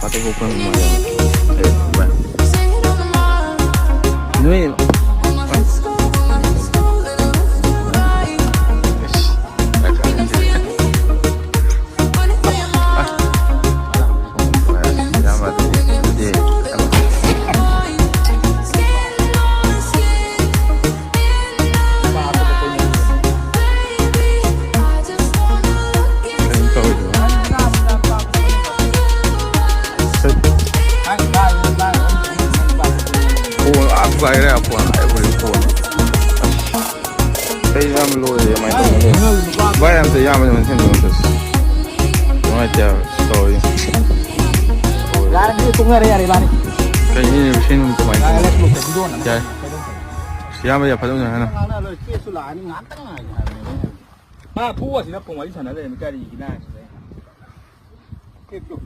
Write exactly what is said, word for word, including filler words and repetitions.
ꯑꯇꯣꯞꯄ ꯑꯩꯈꯣꯏ ꯃꯃꯥꯡꯗ꯫ ꯑꯦ, ꯚꯥꯏ꯫ ꯅꯣꯏ꯫ ꯀꯩꯅꯣ ꯇꯧꯔꯤꯗꯨꯕꯣ? ꯐꯣꯟ ꯑꯥ ꯄꯥꯏꯔꯦ, ꯐꯣꯟ ꯑꯥ ꯄꯥꯏꯔꯦ, ꯐꯣꯟ꯫ ꯑꯩ ꯌꯥꯝ ꯂꯣꯏꯔꯦ, ꯀꯃꯥꯏꯅ ꯇꯧꯕꯅꯣ? ꯚꯥꯏ, ꯑꯝꯇ ꯏꯌꯥꯝꯕꯗ ꯑꯝꯇ ꯁꯦꯝꯕꯤꯌꯣ ꯑꯝꯇ꯫ ꯅꯨꯡꯉꯥꯏꯇꯦ ꯍꯥꯏꯕ ꯇꯧꯔꯤ꯫ ꯌꯥꯔꯦ, ꯑꯗꯨꯗꯤ ꯇꯣꯛꯅꯔꯦ, ꯌꯥꯔꯦ, ꯏꯕꯥꯅꯤ꯫ ꯀꯩꯅꯣ ꯁꯤ ꯅꯨꯃꯤꯠ ꯀꯃꯥꯏꯅ ꯌꯥꯔꯦ, ꯇꯧꯕꯅꯣ? ꯂꯦꯞꯄꯨ, ꯂꯦꯞꯄꯨ, ꯚꯤꯗꯤꯑꯣ ꯅꯝꯃꯤ꯫ ꯌꯥꯔꯦ꯫ ꯏꯌꯥꯝꯕ, ꯌꯥꯝ ꯐꯖꯅ ꯍꯥꯏꯅ꯫ ꯉꯥꯡꯅ ꯂꯣꯏꯔꯦ, ꯆꯦꯁꯨ ꯂꯥꯛꯑꯅꯤ, ꯉꯥꯏꯍꯥꯛꯇꯪ ꯉꯥꯏꯒꯦ ꯍꯥꯏꯕꯅꯦ꯫ ꯃꯥ ꯊꯣꯛꯑꯁꯤꯗ ꯐꯣꯟ ꯋꯥꯔꯤ ꯁꯥꯟꯅ ꯂꯩꯔꯝꯃꯤ, ꯀꯔꯤꯒꯤꯅꯣ ꯍꯥꯏꯁꯤꯅꯦ?